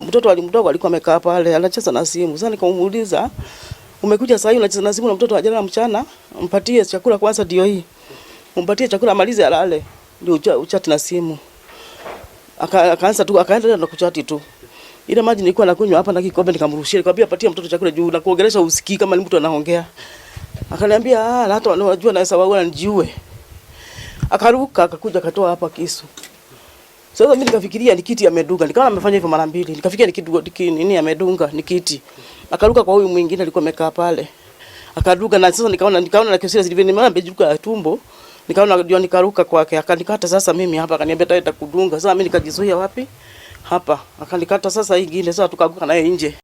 Mtoto alimdogo alikuwa amekaa pale anacheza na simu. Sasa nikamuuliza, umekuja sasa hivi unacheza na simu na mtoto hajala mchana? Mpatie chakula kwanza, ndio hii. Mpatie chakula amalize alale, ndio uchati na simu. Akaanza tu akaendelea na kuchati tu. Ile maji nilikuwa nakunywa hapa na kikombe nikamrushia, nikamwambia patia mtoto chakula juu na kuongelesha usikii kama ni mtu anaongea. Akaniambia ah, hata unajua na sababu nijiue. Akaruka akakuja akatoa hapa kisu. Sasa mimi nikafikiria ni kiti amedunga, nikaona amefanya hivyo mara mbili. Nikafikiria ni kitu nini amedunga, ni kiti. Akaruka kwa huyu mwingine alikuwa amekaa pale. Akaruka na sasa nikaona na kisira zilivyo nimeona amejuka tumbo. Nikaona ndio nikaruka kwake, akanikata sasa mimi hapa, akaniambia taenda kudunga. Sasa mimi nikajizuia wapi? Hapa. Akanikata sasa hii ingine, sasa tukaanguka naye nje.